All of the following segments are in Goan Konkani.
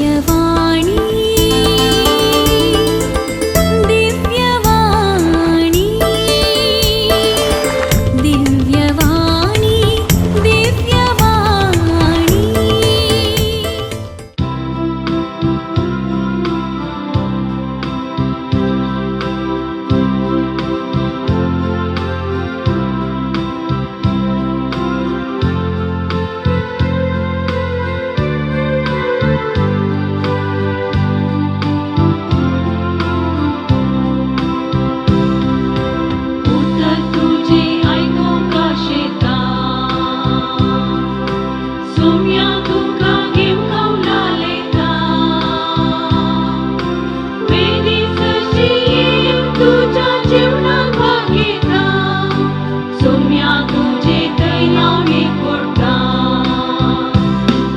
दिव्यवाणी दिव्यवाणी दिव्यवाणी दिव्यवाणी। उतर तुझे आयकूंक आशेता, सोम्या तुका घेवंक उलायता. वेदी सरशी येवन तुज्या जेवणाक भाग घेता, सोम्या तुजे थंय लावणी पडटा.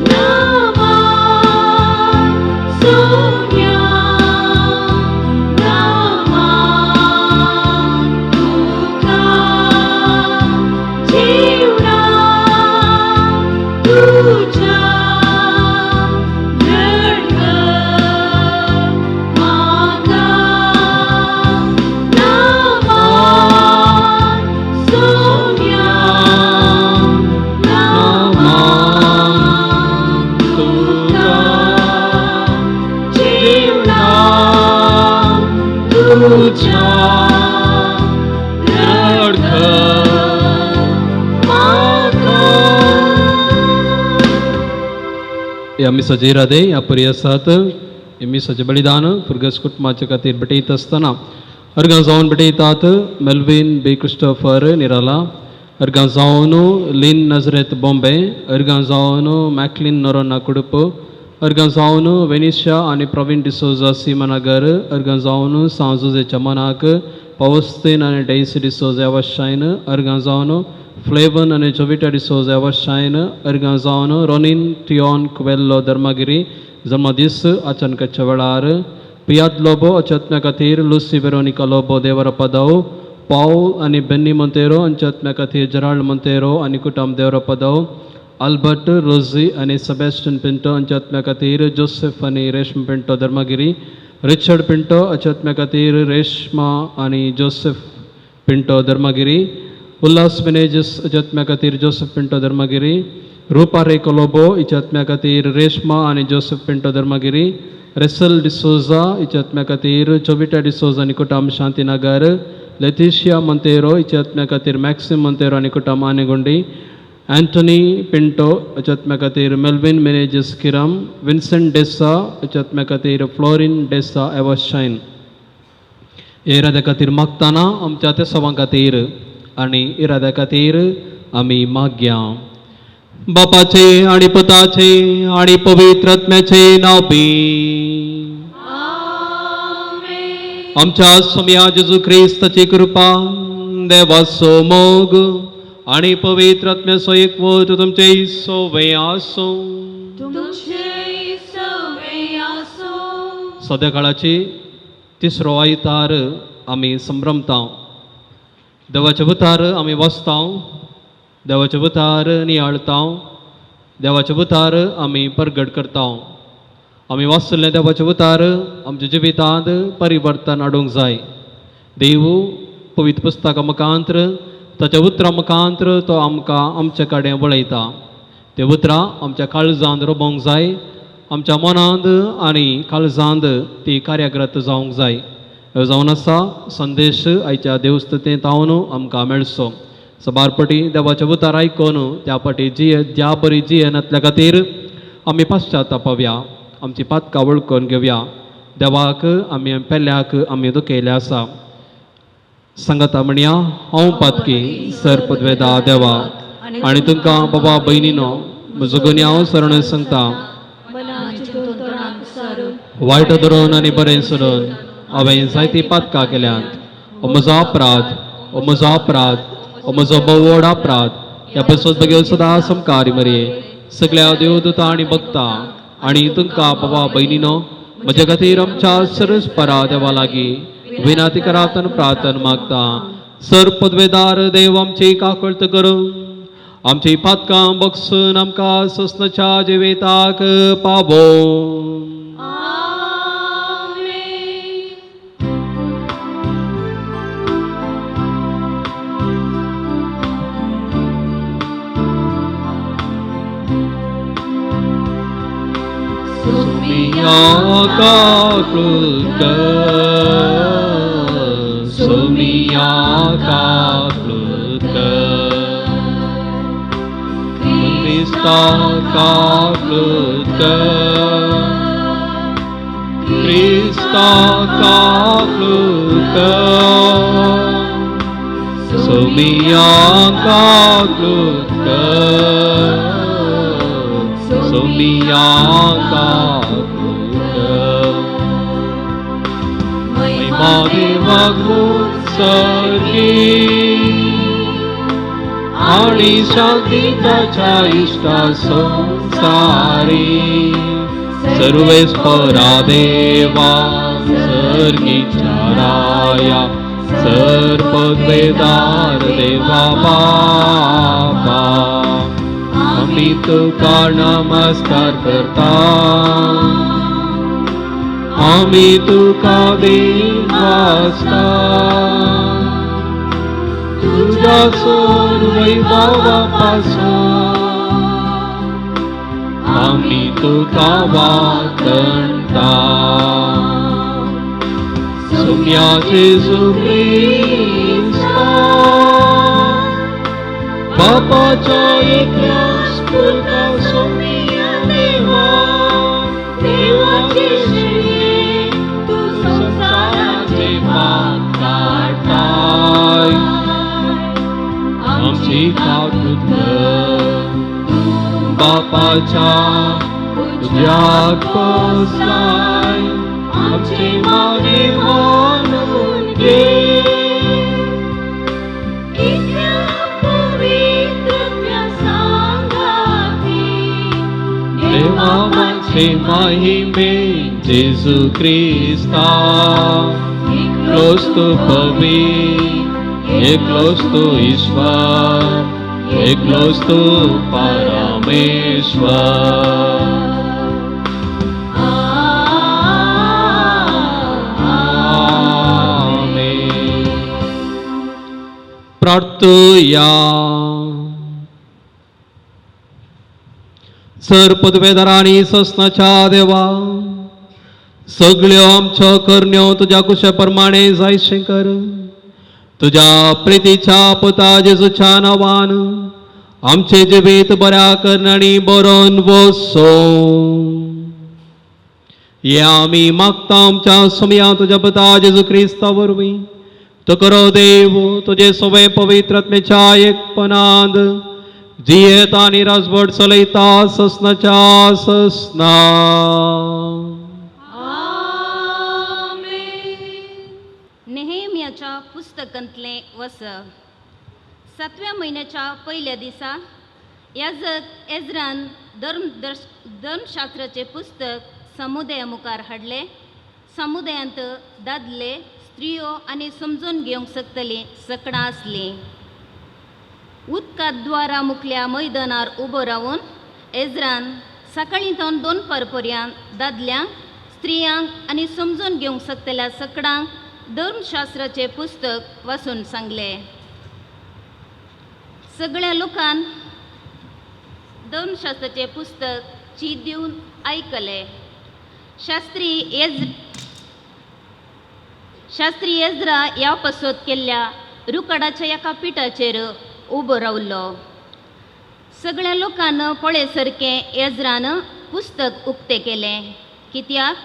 नामान सोम्या, नामान तुका, जेवणाक तुज्या दृढ कर म्हाका. नामान सोम्या, नामान तुका, जेवणाक तुज्या दृढ कर म्हाका. ह्या मिसाचे इरादे ह्या परी आसात. हे मिसाचें बलिदान फुर्गस कुटुंबाच्या खातीर भेटयत आसतना अर्गां जावन भेटयतात मेल्वीन बी क्रिस्टोफर निराला, अर्गां जावन लीन नजरेत बॉम्बे, अर्गां जावन मॅकलीन नोरोना कुडप, अर्गां जावन वेनिशा आनी प्रवीण डिसोजा सीमानगर, अर्गां जावन सांजुजे चमनाक पवस्तीन आनी डेसी डिसोजा अवशायन, अर्गां जावन फ्लेवन आनी जोविटा डिसोजा अवशायन, अर्गां जावन रोनिन टियोन कुवेल्लो धर्मागिरी जल्मदीस अचानकाच्या वेळार, पियाद लोबो अचात्म्या खातीर लुसी वेरोनिका लोबो देवरा पदाव, पावल आनी बेन्नी मोंतेरो हांच्या खातीर जेराल्ड मोंतेरो आनी कुटुंब देवरा पदाव, अल्बर्ट रोझी आनी सेबॅस्टियन पिंटो हांच्या खातीर जोसेफ आनी रेश्मा पिंटो धर्मागिरी, रिचर्ड पिंटो हांच्या खातीर रेश्मा आनी जोसेफ पिंटो धर्मागिरी, उल्हास मिनेजीस हाच्या खातीर जोसेफ पिंटो धर्मागिरी, रुपा रे कोलोबो हिच्या खातीर रेश्मा आनी जोसेफ पिंटो धर्मागिरी, रेसल डिसोजा हिच्या खातीर जोविटा डिसोजा आनी कुटुंब शांतीनगर, लेतिशिया मंतेरो हिच्या खातीर मॅक्सिम मंतेरो आनी कुटुंब आनेगुंडी, अँटनी पिंटो हाच्या खातीर मेल्विन मिनेजीस किरम, विन्सेंट डेसा हाच्या खातीर फ्लोरीन डेसा एवशायन. हे इराद्या खातीर मागताना आमच्या त्या सवां खातीर आनी इराद्या खातीर आमी मागया. बापाचे आनी पुताचे आनी पवित्र आत्म्याचे नांव बी. आमच्या सोम्या जेजू क्रिस्ताची कृपा, देवाचो मोग आनी पवित्र आत्म्याचो एकवट तुमचे सोवे आसूं. तुमचे सवे आसूं. सद्या काळाची तिसरो आयतार आमी संभ्रमता. देवाचे उतार आमी वाचता, देवाचे उतार नियाळता, देवाचे उतार आमी परगट करता. आमी वाचलें देवाचे उतार आमच्या जिवितांत परिवर्तन हाडूंक जाय. देव पवित्र पुस्तका मुखांत्र, ताच्या उतरां मुखांत्र तो आमकां आमचे कडेन वळयता. ते उतरां आमच्या काळजांत रोबोंक जाय, आमच्या मनांत आनी काळजांत ती कार्यरत जावंक जाय. ह्यो जावन आसा संदेश आयच्या देवस्तुतेंत हांव आमकां मेळचो. सबार पटी देवाचे उतार आयकून त्या पटी जिये ज्या बरी जियेनातल्या खातीर आमी पश्चातापावया, आमची पातकां वळखून घेवया. देवाक आमी पेल्याक आमी दुखयले आसा. सांगाता म्हणया, हांव पातकी सर पदवेदा देवा आनी तुमकां बाबा भयणीनो म्हजो गुन्यांव सरण सांगता. वायट धरून आनी बरें सोडून हांवें जायतीं पातकां केल्यांत. ओ म्हजो अपराध, ओ म्हजो अपराध, ओ म्हजो भोव व्हड अपराध. ह्या पसत बगेल सदां समकार मरये, सगळ्या देवदूतां आनी भक्तां आनी तुमकां बाबा भयणीनो म्हज्या खातीर आमच्या सरस परा देवा लागीं विनंती करात आनी प्रार्थना मागता. सर पदवेदार देव आमची काकळत करूं, आमची पातकां बक्षून आमकां सोसनाच्या जिविताक पावो. सोमिया काकूत कर, सोमिया काकूत कर, क्रिस्ता काकूत कर, क्रिस्ता काकूत कर, सोमिया काकूत कर, सोमिया काकूत कर. महिमा देवाक सारखी आणि शांती ताच्या इश्टा संसारी. सर्वेस्परा देवा, सर्गीच्या राया, सर पदवेदार देवा बापा, आमी तुका नमस्कार करता, आमी तुका दिनवासता. तुझ्या सोर वैभवा पासून आमी तुका वाखणता. सोम्या जेजू क्रिस्ता, बापाच्या एकल्याच पुता, सोम्या देवा, देवाचे शेणये, तू संसाराचे पाप काडताय, आमची काकूत कर. बापाच्या उज्याक बसलाय, आमचे मागे मानून घे. इतल्या पवित्रत्या सांगाती, देवा माझे महिमे जेजू क्रिस्ता, एकलोच तू पवित्र, एकलोच तू ईश्वर, एकलोच तू परमेश्वर. आमेन. प्रार्थुया. सर पदवेदार आनी ससनाच्या देवा, सगळ्यो आमच्यो करण्यो तुज्या कुशे प्रमाणे जायशें कर. तुज्या प्रितीच्या पुता जेजूच्या नांवान आमचें जिवीत बऱ्या करणांनी बरोवन वसो, हे आमी मागता आमच्या सोमया तुज्या पुता जेजू क्रिस्ता वरवीं. तो करो देव तुजे सवे पवित्र आत्म्याच्या एकपणांत जियेता आनी राजवट चलयता ससनाच्या ससना. आमेन. नेहेमियाच्या पुस्तकांतलें वस. सातव्या म्हयन्याच्या पयल्या दिसा याजक एजरान धर्म दर्श धर्मशास्त्राचें पुस्तक समुदाया मुखार हाडलें. समुदायांत दादले, स्त्रियो आनी समजून घेवंक शकतलीं सकडां आसलीं. उदका द्वारा मुखल्या मैदानार उबो रावन एजरान सकाळीं सावन दोनपार पर्यंत दादल्यांक, स्त्रियांक आनी समजून घेवंक शकतल्या सकडांक धर्मशास्त्राचें पुस्तक वाचून सांगलें. सगळ्या लोकान धर्मशास्त्राचें पुस्तक चीत दिवन आयकलें. शास्त्री एजरा ह्या पसत केल्ल्या रुकाडाच्या एका पिठाचेर उबो रावलो. सगळ्या लोकान पळय सारकें एजरान पुस्तक उक्तें केलें, कित्याक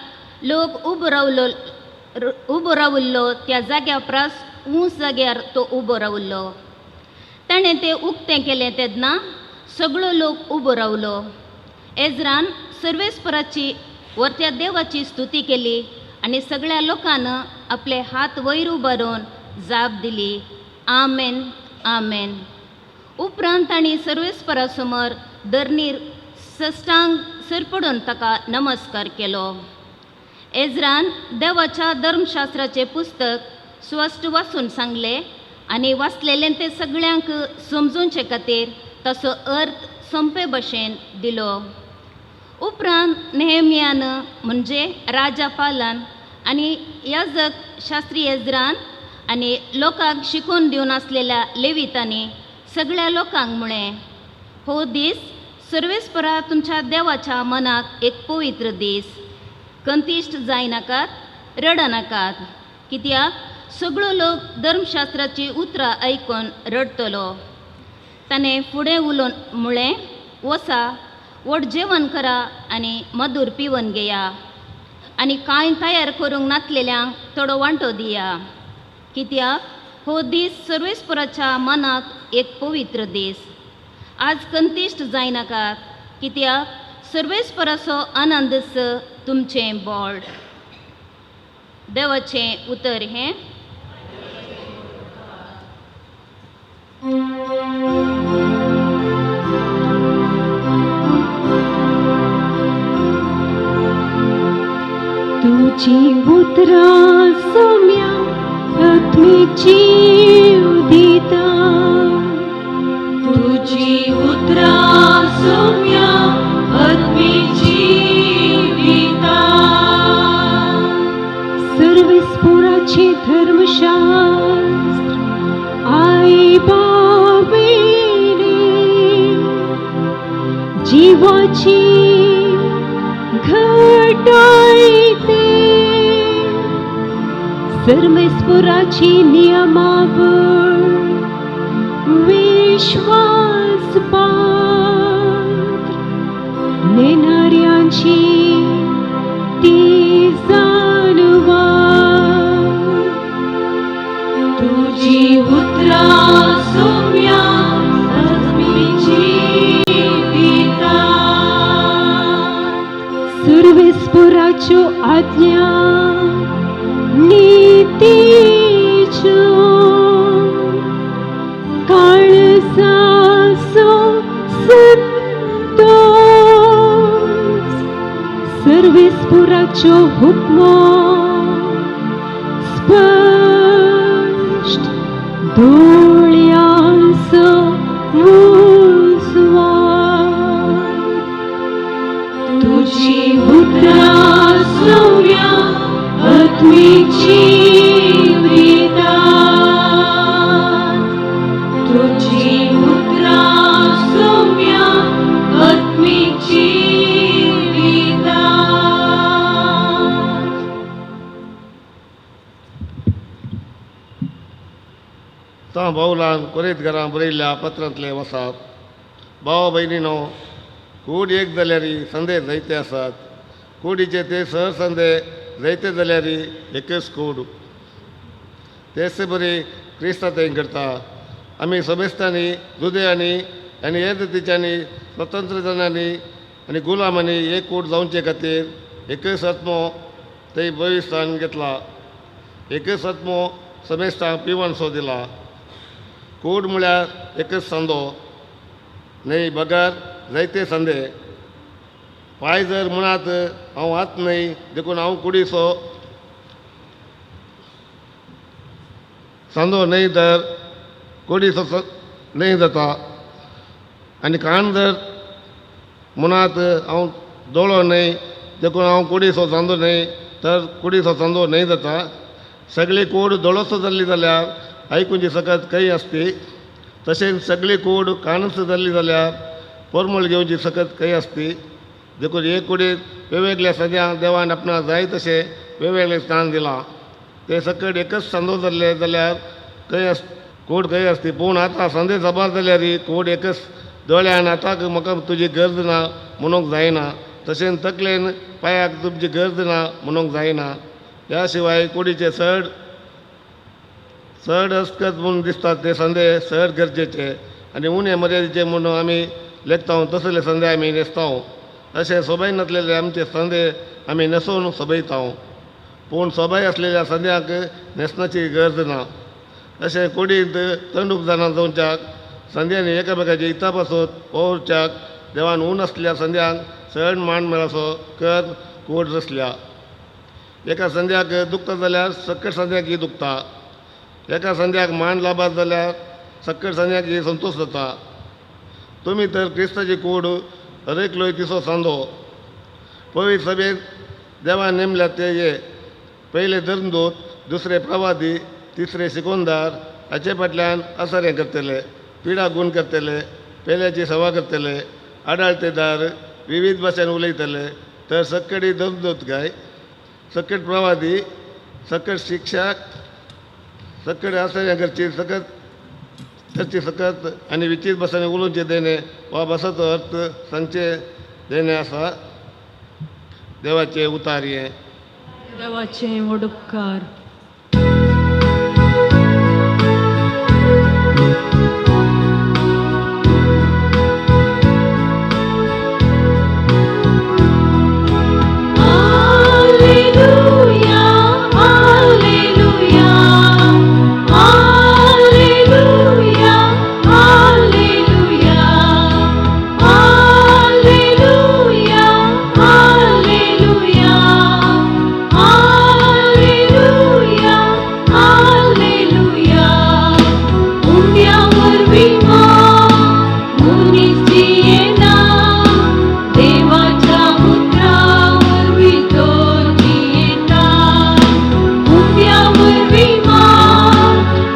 लोक उबो रावल्लो त्या जाग्या परस ऊंच जाग्यार तो उबो रावल्लो. ताणें तें उक्तें केलें तेन्ना सगळो लोक उबो रावलो. एजरान सर्वेस्पराची, वरत्या देवाची स्तुती केली आनी सगळ्या लोकान आपले हात वयर उबारून जाप दिली, आमेन, आमेन. उपरांत तांणी सर्वेस्परा समोर धरणीर सश्टांग सरपडून ताका नमस्कार केलो. एजरान देवाच्या धर्मशास्त्राचें पुस्तक स्पश्ट वाचून सांगलें आनी वाचलेलें तें सगळ्यांक समजूचे खातीर तसो अर्थ सोंपे भशेन दिलो. उपरांत नेहमियान, म्हणजे राजा पालन आनी याजक शास्त्री एजरान आनी लोकांक शिकोवन दिवन आसलेल्या लेवितांनी सगळ्या लोकांक म्हळें, हो दीस सर्वेस्परा तुमच्या देवाच्या मनाक एक पवित्र दीस. कंतिश्ट जायनाकात, रडनाकात, कित्याक सगळो लोक धर्मशास्त्राची उतरां आयकून रडटलो. ताणें फुडें उलोवन म्हळें, वसा, व्हड जेवण करा आनी मधूर पिवन घेया आनी कांय तयार करूंक नातलेल्यांक थोडो वांटो दिया, कित्याक हो दीस सर्वेस्पराच्या मनाक एक पवित्र दीस. आज कंतिश्ट जायनाकात, कित्याक सर्वेस्पराचो आनंदस तुमचें बोळ. देवाचें उतर हें. तुजी उतरां सोम्या आत्मीक जीव दिता. तुजी उतरां सोम्या आत्मीक जीव दिता. सर्वेस्पोराचें धर्मशास्त्र आई बाबेने जिवाची घटायते. सर्वेस्पोराची नियमावळ विश्वास पात्र नेणाऱ्यांची ती जाणवा. तुजी उतरां सोम्या आत्मीक जीव दिता. सर्वेस्पोराच्यो आज्ञा नीतीच्यो काळजाचो संतोष. सर्वेस्पोराच्यो हुक्मो स्पश्ट दोळ्यांचो उजवाड. तुजी उतरां सोम्या आत्मीक जीव दितात. तुजी उतरां सोम्या आत्मीक जीव दितात. तां बावलान कोरीत घरां बरयल्ल्या पत्रांतले वसात. भाव भयणीनो, कूड एक जाल्यार संदे जायते आसात. कुडीचे ते सर संदे जायते जाल्यार एकच कूड. तेच बरी क्रिस्ता थंय करता. आमी समेस्तांनी, जुदयांनी आनी हेर जातीच्यांनी, स्वतंत्र जणांनी आनी गुलामांनी एक कूड जावचे खातीर एकच आत्मो थंय भविश्यान घेतला. एकच आत्मो समेस्तांक पिवणसो दिला. कूड म्हळ्यार एकच सांदो न्हय, बगर जायते सांदे. पांय जर म्हणात हांव हात न्हय देखून हांव कुडीचो सांदो न्हय तर कुडीचो न्हय जाता. आनी कान जर म्हणात हांव दोळो न्हय देखून हांव कुडीचो सांदो न्हय तर कुडीचो सांदो न्हय जाता. सगळी कूड दोळोसो जाल्ली जाल्यार आयकुची सकत खंय आसती? तशेंच सगळी कूड कानस जाल्ली जाल्यार परमळ घेवची सकत खंय आसती? देखून एक कुडीत वेगवेगळ्या सद्या देवान आपणाक जाय तशें वेगवेगळें स्थान दिलां. ते सकट एकच सांदो जाल्ले जाल्यार खंय आस कूड खंय आसती? पूण आतां सांदे साबार जाल्यार कूड एकच. दोळ्यान हाताक म्हाका तुजी गरज ना म्हणूंक जायना. तशेंच तकलेन पांयाक तुमची गरज ना म्हणूंक जायना. ह्या शिवाय कुडीचे चड चड अस्कत म्हूण दिसतात ते संदे चड गरजेचे आनी उणे मर्यादेचे म्हणून आमी लेखता तसले संदे आमी न्हेसता. अशें सोबाय नासलेले आमचे संदे आमी न्हेसोवन सोबयता. पूण सोबाय आसलेल्या संद्यांक न्हेसण्याची गरज ना. अशें कुडींत तंडूक जाणा जावच्याक संद्यांनी एकामेकाच्या हिता पासत वावुरच्याक देवान ऊन आसल्या संद्यांक चड मान मेळसो कर कूड रचल्या. एका संद्याक दुखता जाल्यार सकट संद्याक ही दुखता. एका संद्याक मान लाभात जाल्यार सकट संद्याक ही संतोश जाता. तुमी तर क्रिस्ताची कूड, हर तिसो सांदो. पवित्र सभेत देवान नेमल्यात ते हे: पयले धर्मदूत, दुसरे प्रवादी, तिसरे शिकोनदार, हाचे फाटल्यान असरें करतले, पिडा गुण करतले, पेल्याची सेवा करतले, आडाळतेदार विविध भाशेन उलयतले तर सक्कडी दमदोत काय सकट प्रवादी सकट शिक्षक सकट आश्चर्य करची सकत करची सकत आनी विचित्र भासांनी उलोवचें देणें वा भासाचो अर्थ सांगचें देणें आसा. देवाचें उतार हें. देवाचे व्हड उपकार. Alleluia, Alleluia, Alleluia, Alleluia, Alleluia, Alleluia, Alleluia, Alleluia. Umya वरवीं मनीस जियेना, देवाच्या उतरा वरवीं तो जियेता. उम्या वरवीं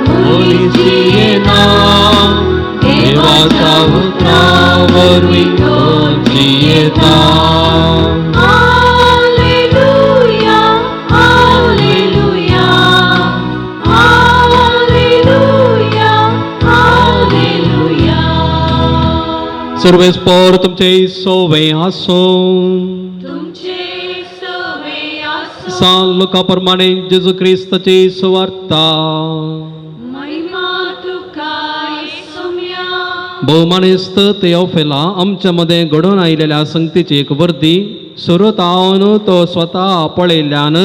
मनीस जियेना, देवाच्या उतरा वरवीं तो जियेता. Alleluia, Alleluia, Alleluia, Alleluia. सर्वेस्पोर तुमचे सोवे आसूं. तुमचे सवे आसो. सान लुका प्रमाणे जेजू क्रिस्ताची सुवार्ता. महिमा तुका सोम्या. भोवमानेस्त तेओफेला आमच्या मदें घडोवन आयिल्ल्या संगतीची एक वर्दी सुरतावन तो स्वता पळयल्ल्यान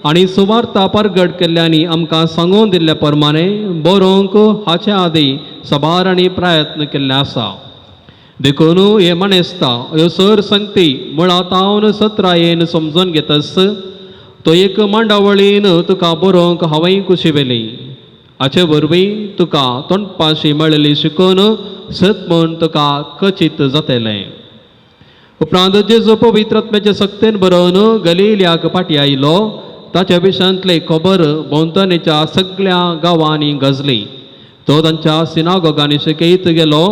आनी सुवार्ता परगट केल्ल्यांनी आमकां सांगून दिल्ल्या प्रमाणे बरोवंक हाचे आदीं साबार आनी प्रयत्न केल्ले आसा. देखून हे मानेस्ता ह्यो सर संगती मुळातावन सत्रायेन समजून घेतस तो एक मांडावळीन तुका बरोवंक हांवें कुशी व्हेली. हाचे वरवीं तुका तोंडपाशी मेळिल्ली शिकोवन सत म्हूण तुका कचीत जातलें. उपरांत जेजू पवित्र आत्म्याचे सक्तेन बरोवन गलिलियाक फाटी आयलो. ताच्या विशयांतली खबर भोंवतणीच्या सगळ्या गांवांनी गजली. तो तांच्या सिनागोगांनी शिकयत गेलो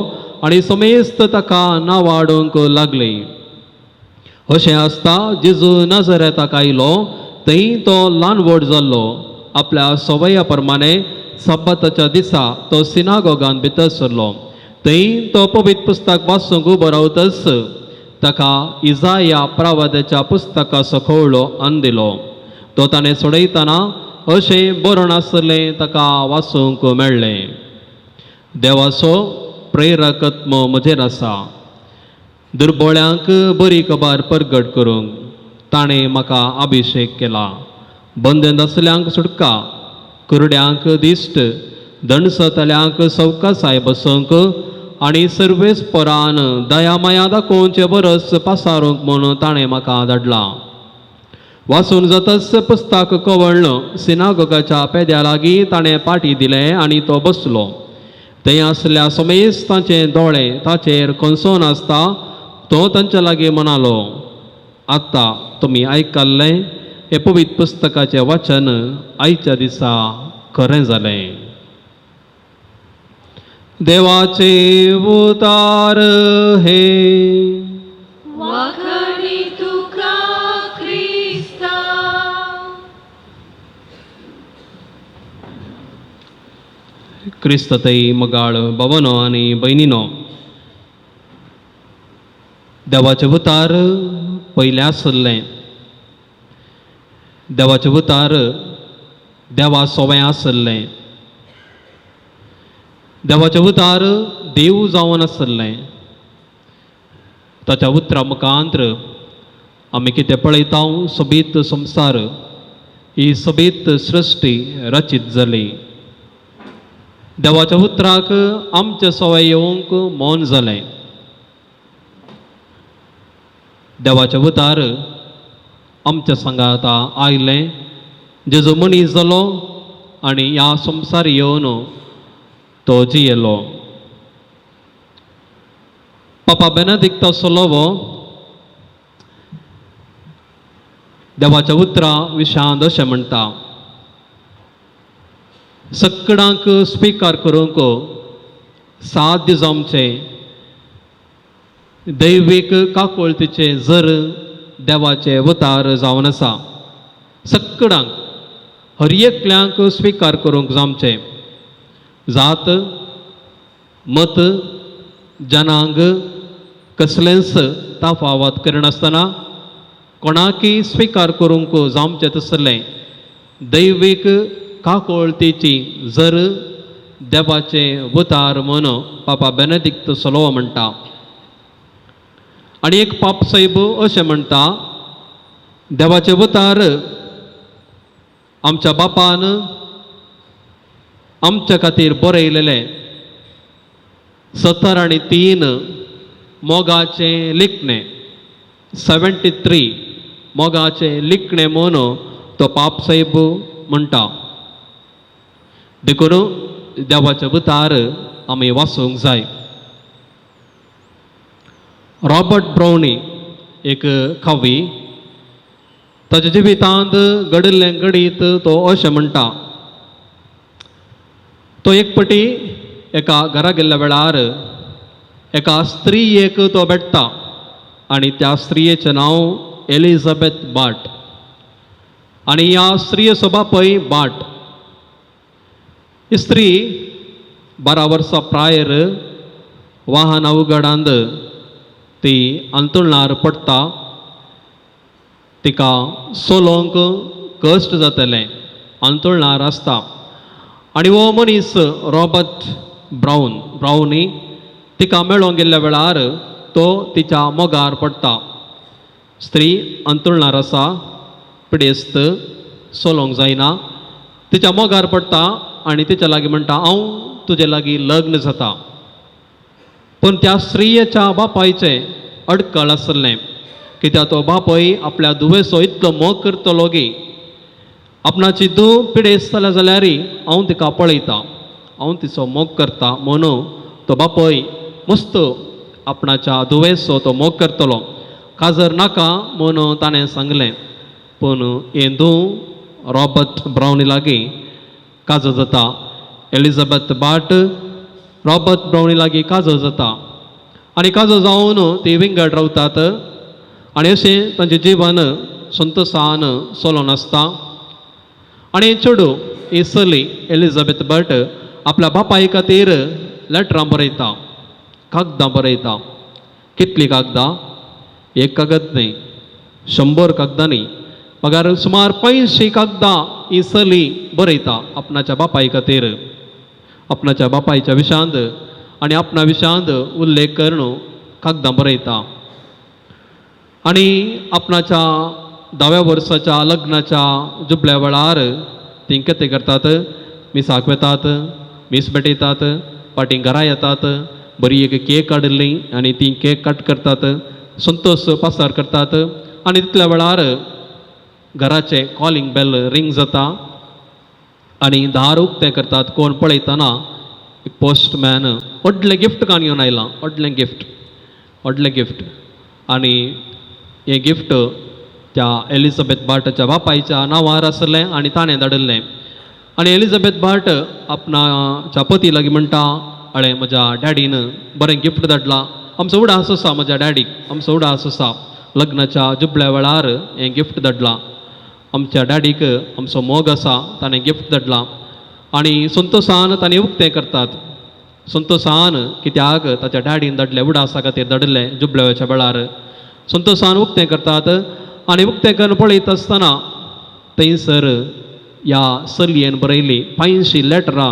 आनी समेस्त ताका नांवाडूंक लागली. अशें आसता जेजू नजरेताक आयलो थंय तो ल्हान व्हड जाल्लो. आपल्या सवया प्रमाणे सब्बाताच्या दिसा तो सिनागोगान भितर सरलो. थंय तो पवित्र पुस्तक वाचूंक उबो रावतच ताका इजाया प्रवादाच्या पुस्तकाचो खवळो आन दिलो. तो ताणें सोडयतना अशें बरोवन आसलें ताका वाचूंक मेळ्ळें. देवाचो प्रेरकत्म म्हजेर आसा, दुर्बोळ्यांक बरी खबर परगट करूंक ताणें म्हाका अभिशेक केला. बंदन आसल्यांक सुटका, कुरड्यांक दिश्ट, दणसतल्यांक सवकासाय बसोवंक आनी सर्वेस्परान दयामाया दाखोवचे बरस पासारूंक म्हूण ताणें म्हाका धाडला. वाचून जातच पुस्तक कवळ्ळ सिनागोगाच्या पेद्या लागीं ताणें पाटी दिलें आनी तो बसलो. थंय आसल्या समेस्त तांचे दोळे ताचेर खंसोन आसता तो तांच्या लागीं म्हणालो, आतां तुमी आयकल्लें हें पवित्र पुस्तकाचें वाचन आयच्या दिसा खरें जालें. देवाचे उतार हे. वाखणी तुका क्रिस्ता. क्रिस्ततई मगाळ बाबानो आनी भयणीनो, देवाचें उतार पयलें आसलें. देवाचें उतार देवा सोवें आसलें. देवाचें उतार देव जावन आसलें. ताच्या उतरा मुखांत्र आमी कितें पळयता, सोबीत संवसार, ही सोबीत सृश्टी रचीत जाली. देवाच्या उतराक आमचें सवय येवंक मौन जालें. देवाचें उतार आमच्या सांगाता आयलें. जेजू मनीस जालो आनी ह्या संवसार येवन तो जियेलो. पापा बेनदिक्त सोलोवो देवाच्या उतरा विशांत अशें म्हणटा, सकडांक स्विकार करूंक साध्य जावचें दैवीक काकोळतीचें जर देवाचें अवतार जावन आसा. सक्कडांक हर एकल्यांक स्विकार करूंक जामचें. जात, मत, जनांग कसलेंच तफावत करिनासतना कोणाकय स्विकार करूंक जावचें तसलें दैवीक काकोळतीची जर देवाचें अवतार म्हूण पापा बेनेदिक्त सोलोवा म्हणटा. आनी एक पाप सायब अशें म्हणटा, देवाचें अवतार आमच्या बापान आमच्या खातीर बरयलेलें 73 मोगाचें लिखणें, 73 मोगाचें लिखणें म्हूण तो पाप सायब म्हणटा. देखून देवाचें अवतार आमी वाचूंक जाय. रॉबर्ट ब्रावनी एक कवी, ताच्या जिवितांत घडिल्लें घडीत तो अशें म्हणटा. तो एक पटी एका घरा गेल्ल्या वेळार एका स्त्रियेक तो भेट्टा आनी त्या स्त्रियेचें नांव एलिझाबेथ बाट आनी ह्या स्त्रियेचो बापूय बाट. ही स्त्री 12 वर्सां प्रायर वाहन अवघडांत ती अंतुळणार पडटा. तिका चलोवंक कश्ट जातलें, अंतुळणार आसता. आनी हो मनीस रॉबर्ट ब्रावनी तिका मेळोंक गेल्ल्या वेळार तो तिच्या मोगार पडटा. स्त्री अंतुळणार आसा, पिडेस्त, चलोवंक जायना. तिच्या मोगार पडटा आनी तिच्या लागीं म्हणटा, हांव तुजे लागीं लग्न जाता. पूण त्या स्त्रियेच्या बापायचें अडकळ आसलें, कित्याक तो बापूय आपल्या धुवेचो इतलो मोग करतलो गी आपणाची धूव पिडेस्त जाल्या जाल्यार हांव तिका पळयता, हांव तिचो मोग करता म्हणून तो बापूय मस्त आपणाच्या धुवेचो तो मोग करतलो. काजर नाका म्हणून ताणें सांगलें, पूण हें धूव रॉबर्ट ब्रावनी लागीं काजर जाता. एलिझाबेथ बाट रॉबर्ट ब्रावनी लागीं काजर जाता आनी काजर जावन ती विंगड रावतात आनी अशें तांचें जिवन संतोसान चलोन आसता. आनी चेडूं ही चली एलिझाबेथ बट आपल्या बापाय खातीर लेटरां बरयता, कागदां बरयता. कितलीं कागदां? एक कागद न्हय, 100 कागदां न्हय, मगर सुमार 500 कागदां ही चली बरयता आपणाच्या बापाय खातीर. आपणाच्या बापायच्या विशांत आनी आपणा विशांत उल्लेख करून कागदां बरयता. आनी आपणाच्या 10व्या वर्साच्या लग्नाच्या जुबल्या वेळार तीं कितें करतात, मिसाक वेतात, मीस भेटयतात, फाटीं घरा येतात, बरी एक केक हाडिल्ली आनी ती केक कट करतात, संतोश पासार करतात. आनी तितल्या वेळार घराचें कॉलिंग बेल रिंग जाता आनी दार उक्तें करतात. कोण पळयतना एक पोस्टमॅन व्हडलें गिफ्ट काण घेवन आयलां, व्हडलें गिफ्ट, व्हडलें गिफ्ट. आनी हें गिफ्ट त्या एलिझाबेथ बाटाच्या बापायच्या नांवार आसलें आनी ताणें धाडिल्लें. आनी एलिझाबेथ बाट आपणाच्या पती लागीं म्हणटा, अळे म्हज्या डॅडीन बरें गिफ्ट धाडलां, आमचो उडास आसा म्हज्या डॅडीक, आमचो उडास आसा, लग्नाच्या जुबल्या वेळार हें गिफ्ट धाडलां, आमच्या डॅडीक आमचो मोग आसा, ताणें गिफ्ट धाडलां. आनी संतोसान ताणें उक्तें करतात, संतोसान, कित्याक ताच्या डॅडीन धाडलें, उडासा खातीर धाडिल्लें जुबल्याच्या वेळार. संतोसान उक्तें करतात आनी उक्तें करून पळयता आसतना थंयसर ह्या चलयेन बरयल्ली 500 लेटरां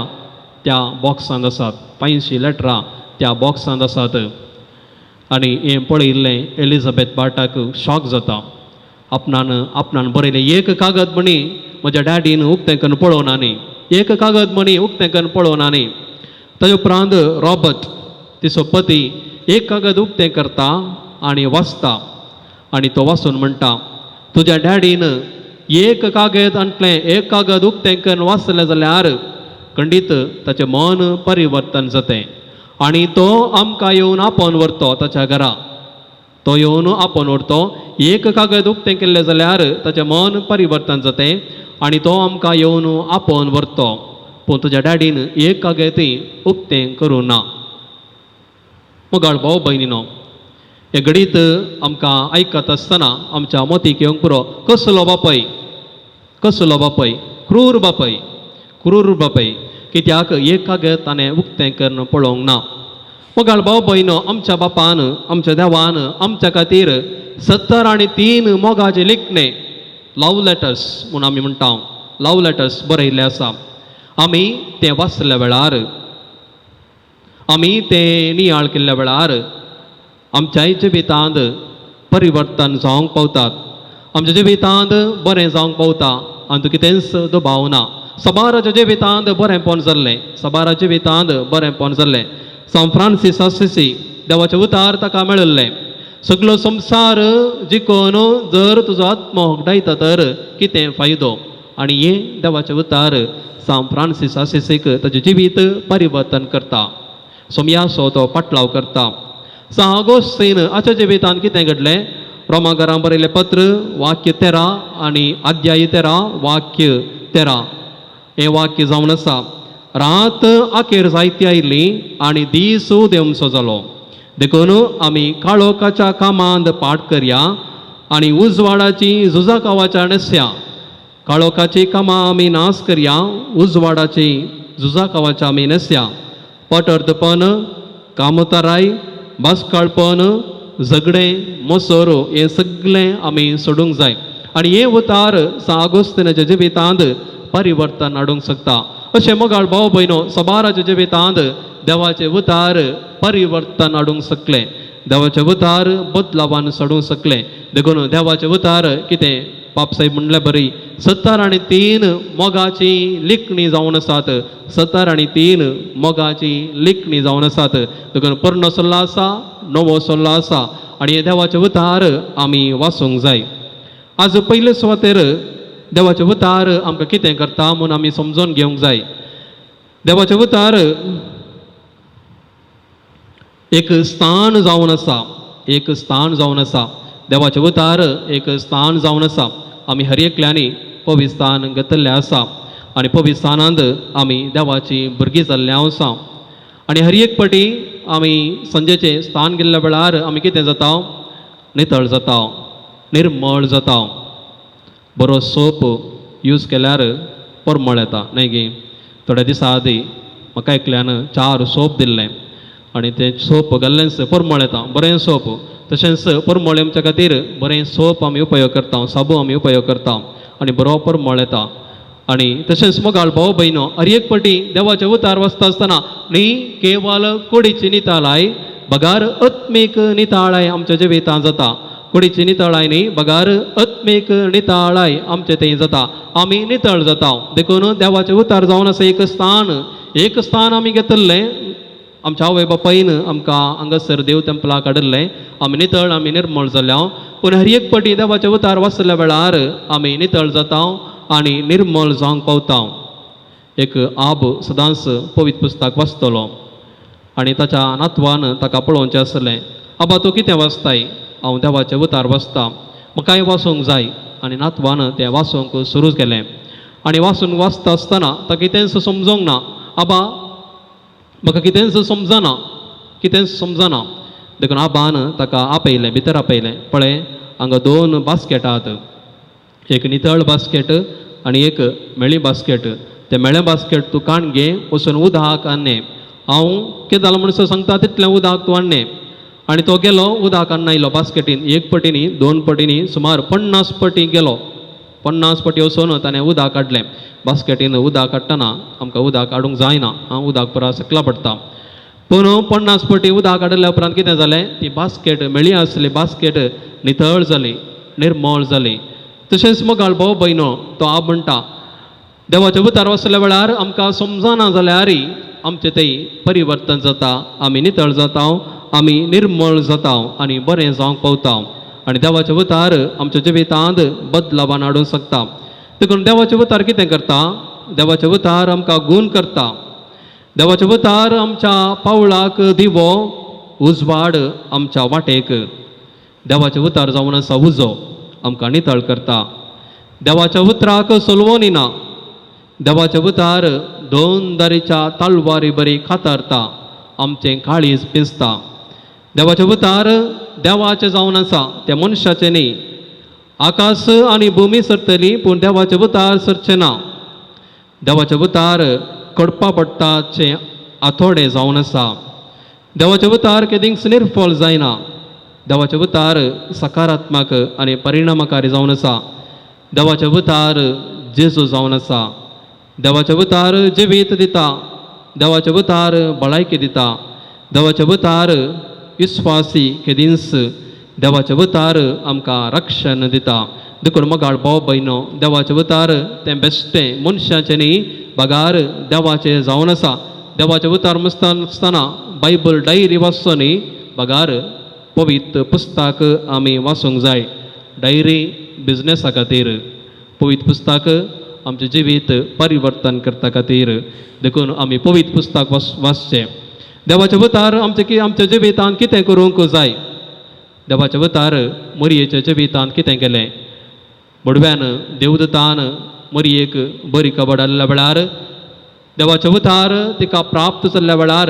त्या बॉक्सांत आसात, 500 लेटरां त्या बॉक्सांत आसात. आनी हें पळयिल्लें एलिझाबेथ बाटाक शॉक जाता. आपणान आपणान बरयलें एक कागद म्हणी म्हज्या डॅडीन उक्तें करून पळोवना न्ही, एक कागद म्हणी उक्तें करून पळोवना न्ही. ताजे उपरांत रॉबर्ट तिचो पती एक कागद उक्तें करता आनी वाचता आनी तो वाचून म्हणटा, तुज्या डॅडीन एक कागद आणलें, एक कागद उक्तें करून वाचलें जाल्यार खंडीत ताचें मन परिवर्तन जातें आनी तो आमकां येवन आपोवन व्हरतो ताच्या घरा, तो येवन आपोवन व्हरतो. एक कागद उक्तें केल्लें जाल्यार ताचें मन परिवर्तन जातें आनी तो आमकां येवन आपोवन व्हरतो, पूण तुज्या डॅडीन एक कागद उक्तें करूं ना. मोगाळ भाव भयणीनो, हें घडीत आमकां आयकत आसतना आमच्या मतीक येवंक पुरो, कसलो बापय, कसलो बापय, क्रूर बापय, क्रूर बापय, कित्याक एक कागद ताणें उक्तें करून पळोवंक ना. मोगाळ भाव भयणो, आमच्या बापान, आमच्या देवान आमच्या खातीर 73 मोगाचे लिखणे, लव लेटर्स म्हूण आमी म्हणटा, लव लेटर्स बरयल्ले आसा. आमी तें वाचल्या वेळार, आमी तें नियाळ केल्ल्या वेळार आमच्याय जिवितांत परिवर्तन जावंक पावतात, आमच्या जिवितांत बरें जावंक पावता. आनी कितेंच दुबाव ना, सबाराच्या जिवितांत बरेंपण जाल्लें, सबाराच्या जिवितांत बरेंपण जाल्लें. सांत फ्रांसीस आसिसी देवाचें उतार ताका मेळिल्लें, सगलो संवसार जिखून जर तुजो आत्मो होगडायता तर कितें फायदो. आनी हें देवाचें उतार सांत फ्रांसीस आसिसीक ताजें जिवीत परिवर्तन करता, सोमयासो तो पाटलाव करता. सांत आगोस्तीन हाच्या जिवितांत कितें घडलें? रोमाकारां बरयलें पत्र वाक्य 13 आनी अध्याय 13 वाक्य 13 हें वाक्य जावन आसा, रात अखेर जायती आयली आनी दीस उदेवचो जालो, देखून आमी काळोखाच्या कामांत पाठ करया आनी उजवाडाची झुजाकावाच्या न्हेसया. काळोखाची कामां आमी नाश करया, उजवाडाची झुजाकावाच्या आमी न्हेसया. पटर्दपण, कामताराय, बासकाळपण, झगडें, मोसोर हें सगळें आमी सोडूंक जाय. आनी हें उतार सांत आगोस्तिनाच्या जिवितांत परिवर्तन हाडूंक शकता. अशें मोगाळ भाव भयणो, सबाराच्या जिवितांत देवाचें उतार परिवर्तन हाडूंक शकलें, देवाचें उतार बदलावान सोडूंक शकलें. देखून देवाचें उतार कितें बापसाहेब म्हणले बरी 73 मोगाची लिखणी जावन आसात, 73 मोगाची लिखणी जावन आसात. देखून पोरणो सल्लो आसा, नवो सल्लो आसा आनी हे देवाचें उतार आमी वाचूंक जाय. आज पयले सुवातेर देवाचें उतार आमकां कितें करता म्हूण आमी समजून घेवंक जाय. देवाचें उतार एक स्थान जावन आसा, एक स्थान जावन आसा. देवाचें उतार एक स्थान जावन आसा. आमी हर एकल्यांनी पवित्र स्थान घेतिल्लें आसा आनी पवित्र स्थानांत आमी देवाची भुरगीं जाल्ले आसा. आनी हर एक पटी आमी संजेचें स्थान गेल्ल्या वेळार आमी कितें जाता? नितळ जाता, निर्मळ जाता. बरो सोप यूज केल्यार परमळ येता न्हय गी? थोड्या दिसां आदीं म्हाका एकल्यान 4 सोप दिल्लें आनी तें सोप घाल्लेंच परमळ येता, बरें सोप. तशेंच परमळ आमच्या खातीर बरें सोप आमी उपयोग करता, साबू आमी उपयोग करता आनी बरो परमळ येता. आनी तशेंच मोगाळ भाव भयणो, हर एक पटी देवाचें उतार वाचता आसतना न्ही केवल कुडीची नितळाय बगार आत्मीक नितळाय आमच्या जिवितांत जाता. कुडीची नितळाय न्ही बगार आत्मीक नितळाय आमचे थंय जाता, आमी नितळ जाता. देखून देवाचें उतार जावन आसा एक स्थान, एक स्थान आमी घेतिल्लें. आमच्या आवय बापायन आमकां हांगासर देव तेंपलाक हाडिल्लें, आमी नितळ, आमी निर्मळ जाल्या. पूण हर एक पटी देवाचें उतार वाचल्या वेळार आमी नितळ जाता आनी निर्मळ जावंक पावता. एक आब सदांच पवित्र पुस्तक वाचतलो आनी ताच्या नातवान ताका पळोवचें आसलें, आबा तूं कितें वाचताय? हांव देवाचें उतार वाचता, म्हाकाय वाचूंक जाय. आनी नातवान तें वाचूंक सुरू केलें आनी वाचून वाचता आसतना ताका कितेंच समजूंक ना. आबा म्हाका कितेंच समजना, कितेंच समजना. देखून आबान ताका आपयलें, भितर आपयलें. पळय हांगा 2 बास्केट आहात, एक नितळ बास्केट आनी एक मेळी बास्केट. तें मेळें बास्केट तूं काण घे, वचून उदक हाडणे. हांव कितें जालां म्हणून सांगता तितलें उदक तूं हाडणे. आनी तो गेलो, उदक हाडून आयलो बास्केटीन, 1 पटीनी 2 पटीनी सुमार 50 पटी गेलो. 50 पटी वचून ताणें उदक काडलें बास्केटीन. उदक काडटना आमकां उदक काडूंक जायना, आं उदक पुरा सकला पडटा. पूण 50 पटी उदक काडल्या उपरांत कितें जालें, ती बास्केट मेळी आसली बास्केट नितळ जाली, निर्मळ जाली. तशेंच मोगाळ भाव भयणो, तो आब म्हणटा देवाच्या उतार वाचल्या वेळार आमकां समजना जाल्यार आमचें थंय परिवर्तन जाता, आमी नितळ जाता, आमी निर्मळ जाता आनी बरें जावंक पावता. आनी देवाचें उतार आमच्या जिवितांत बदलावान हाडूंक शकता. देखून देवाचें उतार कितें करता? देवाचें उतार आमकां गूण करता. देवाचें उतार आमच्या पावळाक दिवो, उजवाड आमच्या वाटेक. देवाचें उतार जावन आसा उजो, आमकां नितळ करता. देवाच्या उतराक सोलवोनी ना. देवाचें उतार 2 दारीच्या तलवारी बरी खातारता, आमचें काळीज पिंजता. देवाचें उतार देवाचें जावन आसा, तें मनशाचें न्ही. आकाश आनी भुमी सरतली पूण देवाचें उतार सरचें ना. देवाचें उतार कडपा पडटाचें आथोडें जावन आसा. देवाचें उतार केदींच निर्फळ जायना. देवाचें उतार सकारात्मक आनी परिणामकारी जावन आसा. देवाचें उतार जेजू जावन आसा. देवाचें उतार जिवीत दिता. देवाचें उतार भलायकी दिता. देवाचें उतार विस्वासी केदींच. देवाचें उतार आमकां रक्षण दिता. देखून मोगाळ भाव भयणो, देवाचें उतार तें बेश्टें मनशाचें न्ही, बगार देवाचें जावन आसा. देवाचें उतार आसतना बायबल डायरी वाचचो न्ही, बगार पवित्र पुस्तक आमी वाचूंक जाय. डायरी बिजनेसा खातीर, पवित्र पुस्तक आमचें जिवीत परिवर्तन करता खातीर. देखून आमी पवित्र पुस्तक वाचचें. देवाचें उतार आमचें आमच्या जिवितांत कितें करूंक जाय. देवाचें उतार मरयेच्या जिवितांत कितें केलें. बडव्यान देवदूतान मरयेक बरी खबर हाडल्या वेळार, देवाचें उतार तिका प्राप्त जाल्ल्या वेळार,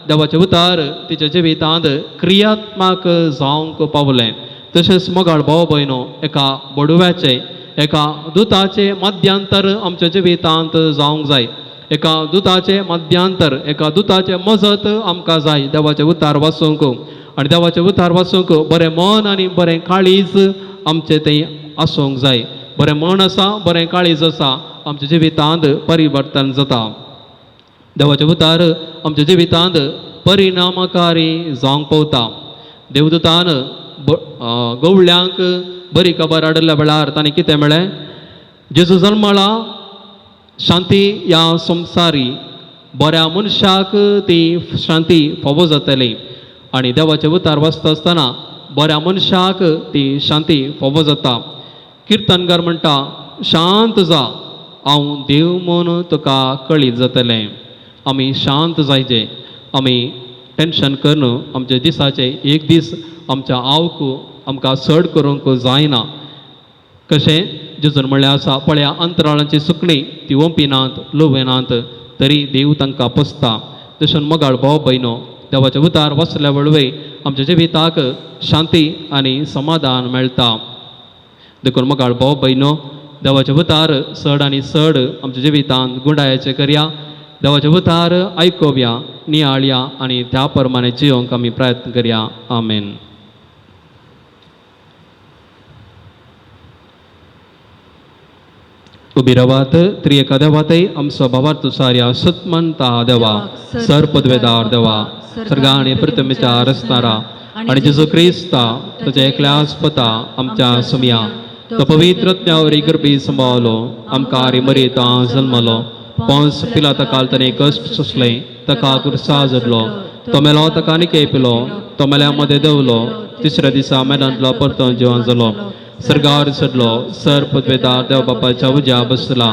देवाचें उतार तिच्या जिवितांत क्रियात्मक जावंक पावलें. तशेंच मोगाळ भाव भयणो, एका बडव्याचें, एका दुताचें मध्यांतर आमच्या जिवितांत जावंक जाय. एका दुताचें मध्यांतर, एका दुताचें मजत आमकां जाय देवाचें उतार वाचूंक. आनी देवाचें उतार वाचूंक बरें मन आनी बरें काळीज आमचें तें आसूंक जाय. बरें मन आसा, बरें काळीज आसा, आमच्या जिवितांत परिवर्तन जाता. देवाचें उतार आमच्या जिवितांत परिणामकारी जावंक पावता. देवदूतान गवळ्यांक बरी खबर हाडल्या वेळार तांणी कितें म्हळें? जेजू जल्मला, शांती ह्या संवसारी, बऱ्या मनशाक ती शांती फावो जातली. आनी देवाचें उतार वाचता आसतना बऱ्या मनशाक ती शांती फावो जाता. किर्तनकार म्हणटा, शांत जा, हांव देव म्हूण तुका कळीत जातलें. आमी शांत जायचे. आमी टेंशन करून आमच्या दिसाचे एक दीस आमच्या आवक आमकां चड करूंक जायना. कशें जेजून म्हणलें आसा, पळया अंतराळांची सुकणीं, ती ओंपिनात, लुवेनात, तरी देव तांकां पोसता. तशें मोगाळ भाव भयणो, देवाचें उतार वाचल्या वळवय आमच्या जिविताक शांती आनी समाधान मेळटा. देखून मोगाळ भाव भयणो, देवाचें उतार चड आनी चड आमच्या जिवितांत गुंडायाचें करया. देवाचें उतार आयकोवया, नियाळया आनी त्या प्रमाणे जियोंक आमी प्रयत्न करया. आमेन. उबी रावात. त्रिएका देवातय आमचो भावार्थ सार्या. सतमनता देवा, सर पदवेदार देवा, सर्गा आनी प्रतिमेच्या रसणारा आनी जेजू क्रिस्ता ताच्या एकल्या आस्पता आमच्या सुमया, तो पवित्र आत्म्यावरी गर्भी संभावलो, आमकां आरी मरेता जल्मलो, पोंस पिलाता काल ताणें कश्ट सोंसले, ताका कुर्सा जडलो, तो मेलो, ताका निके पिलो, तो मेल्या मदें देंवलो, तिसऱ्या दिसा मेलांतलो परतून जिवन जालो, सर्गार चडलो, सर पदवेदार देव बापाच्या उज्या बसला,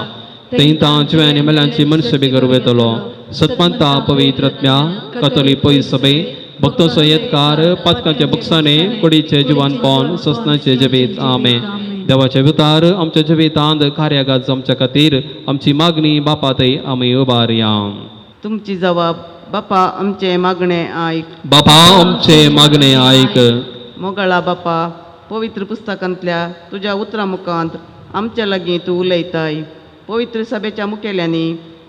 थंय तां जिव्यानी मेल्यांची मनशां बिगर वयतलो. सतमंता पवित्र आत्म्या, कतोली पयस सभे, भक्तोचो येतकार, पातकांचे बक्षाने, कुडीचे जिवानपण, ससनाचे जिवीत. आमेन. देवाचे उतार आमच्या जिवितांत कार्यागात जमच्या खातीर आमची मागणी बापा थंय आमी उबारया. तुमची जबाब. बापा आमचे मागणे आयक. बापा आमचे मागणे आयक. मोगाळा बापा, पवित्र पुस्तकांतल्या तुज्या उतरां मुखांत आमच्या लागीं तूं उलयताय. पवित्र सभेच्या मुखेल्यांनी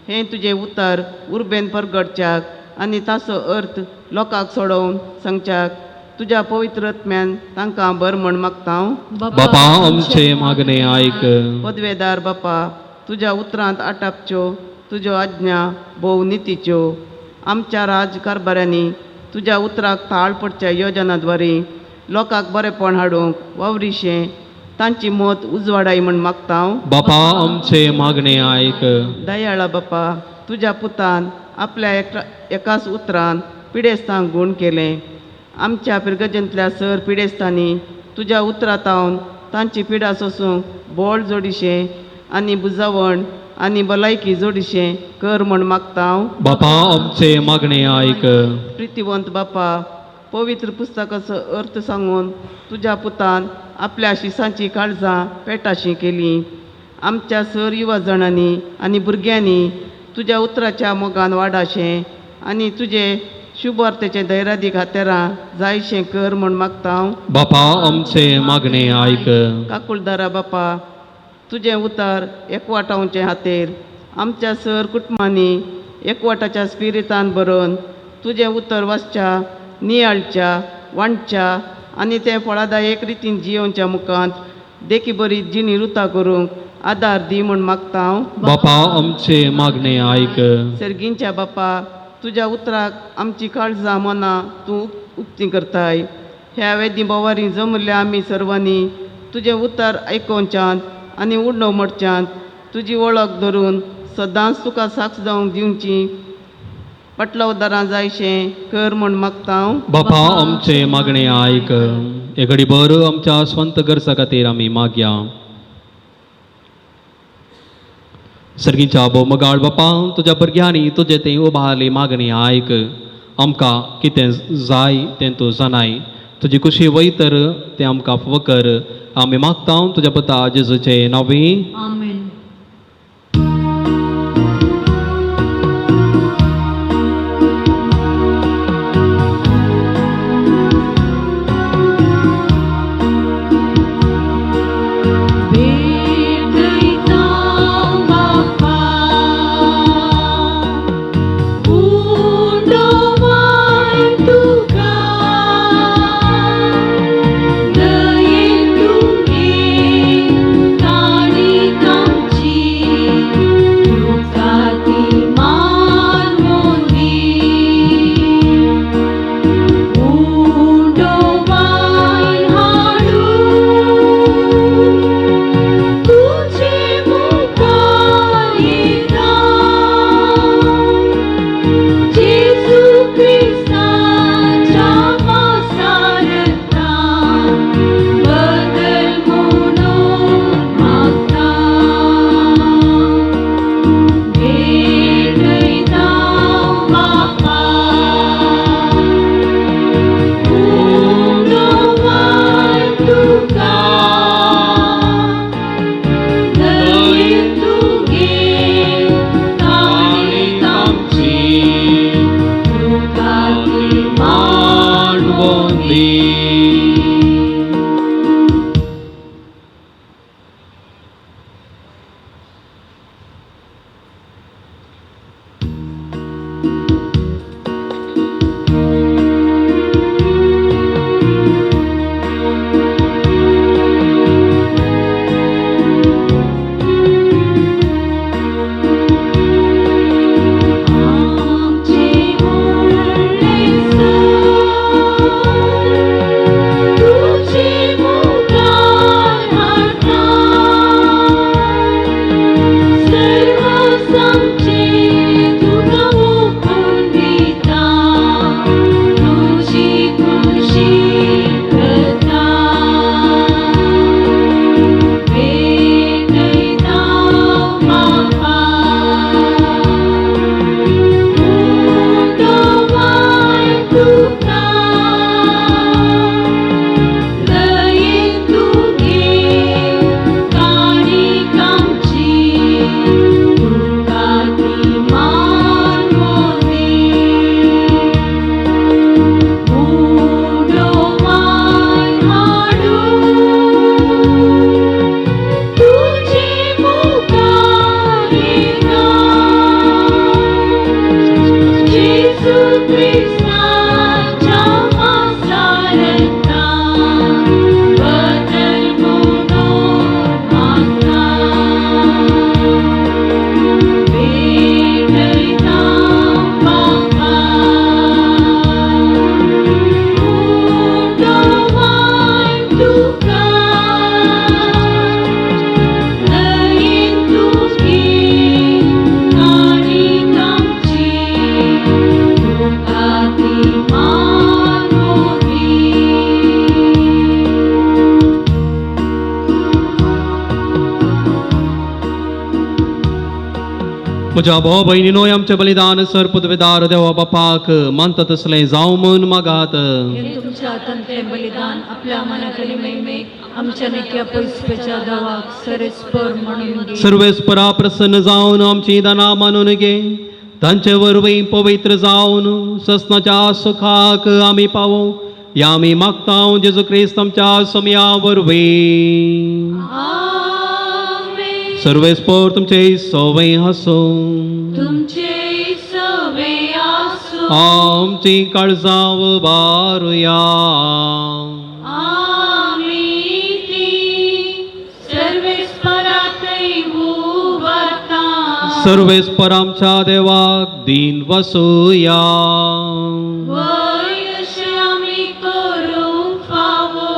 हें तुजें उतर उर्बेन परगटच्याक आनी ताचो अर्थ लोकांक सोडोवन सांगच्याक तुज्या पवित्र आत्म्यान तांकां बर म्हण मागता हांव. बापा आमचे मागणे आयक. पदवेदार बापा, तुज्या उतरांत आटापच्यो तुज्यो आज्ञा भोव नितीच्यो. आमच्या राज कारभाऱ्यांनी तुज्या उतराक ताळ पडच्या योजनाद्वारे लोकांक बरेपण हाडूंक वावरिशें तांची मत उजवाडाय म्हण मागता हांव. बापा आमचे मागणे आयक. दयाळा बापा, तुज्या पुतान आपल्या एकाच उतरान पिडेस्तांक गूण केलें. आमच्या पिरगजेंतल्या सर पिडेस्तांनी तुज्या उतरांतावन तांची पिडा सोसूंक बोळ जोडिशें आनी बुजावण आनी भलायकी जोडिशें कर म्हण मागता हांव. बापा आमचे मागणे आयक. प्रितीवंत बापा, पवित्र पुस्तकाचो अर्थ सांगून तुज्या पुतान आपल्या शिसांची काळजां पेटाशी केलीं. आमच्या सर युवा जाणांनी आनी भुरग्यांनी तुज्या उतराच्या मोगान वाडाशें आनी तुजे शुभवार्तेचे धैर्यादीक हातेरां जायशें कर म्हूण मागता हांव. बापा आमचे मागणे आयक. काकुळदारा बापा, तुजें उतार एकवाटावचे खातीर आमच्या सर कुटुंबांनी एकवटाच्या स्पिरितान बरोवन तुजें उतर वाचच्या, नियाळच्या, वांटच्या आनी तें फळादायक रितीन जियोवच्या मुखांत देखी बरी जिणी रुता करूंक आदार दी म्हूण मागता हांव. बापा आमचे मागणे आयक. सर्गींच्या बापा, तुज्या उतराक आमची काळजां मनां तूं उक्ती करताय. ह्या वेदी बोवारी जमल्या आमी सर्वांनी तुजें उतर आयकोवच्यान आनी उडणो मोडच्यान तुजी वळख धरून सदांच तुका साक्ष जावंक दिवची पटलवदारां जायशें कर म्हूण मागता हांव. बापा आमचे मागणे आयक. हे घडी भर आमच्या स्वंत गरजा खातीर आमी मागया. सर्गीच्या भोवमगाळ बापा, तुज्या भुरग्यांनी तुजे थंय उबारली मागणी आयक. आमकां कितें जाय तें तूं जाणाय. तुजी खुशी वयतर तें आमकां फावो कर. आमी मागता तुज्या पुता जेजूचे नांवी. आमेन. भेटयता बापा, उंडोवाय तुका, दयेन तुगे काणीक आमची, तुका ती मानवोंदी. उंडोवाय हाडून तुझे मुखार येता, जेजू क्रिस्ताच्या मासारता बदल म्हणून मागता. भेटयता बापा, उंडोवाय तुका, दयेन तुगे काणीक आमची, तुका ती मांडवोंदी. आमचे व्हडले सर, तुजे मुखार हाडटा, सर्व आमचे तुका ओंपून दिता, तुजी खुशी करता. भेटयता बापा, उंडोवाय तुका, दयेन तुगे काणीक आमची, तुका ती मानवोंदी. उंडोवाय हाडून तुजे मुखार येता, जेजू क्रिस्ताच्या मासारता बदल म्हणून मागता. भेटयता बापा, उंडोवाय तुका, दयेन तुगे काणीक आमची, तुका ती मानवोंदी. म्हज्या भाव भयणीनो, आमचें बलिदान सर पदवेदार देवा बापाक मानता तसलें जावं म्हूण मागात. हे तुमच्या हातांतलें बलिदान आपल्या मनाकडे महिमेक आमच्या नेक्या पयसपेच्या दावाक सरेस्पर म्हणून दी. सर्वेस्परा प्रसन्न जावन आमची दानां मानून घे. तांचे वरवीं पवित्र जावन ससनाच्या सुखाक आमी पावो या आमी मागता जेजू क्रिस्त आमच्या समया वरवीं. आमेन. सर्वेस्पोर तुमचे सवय आसूं. तुमचे सवे आसो. आमची काळजां बारुया. आमी ती सर्वेस्परातय उबारता. सर्वेस्पर आमच्या देवाक दीन वसुया. वय अशें आमी करूंक फावो.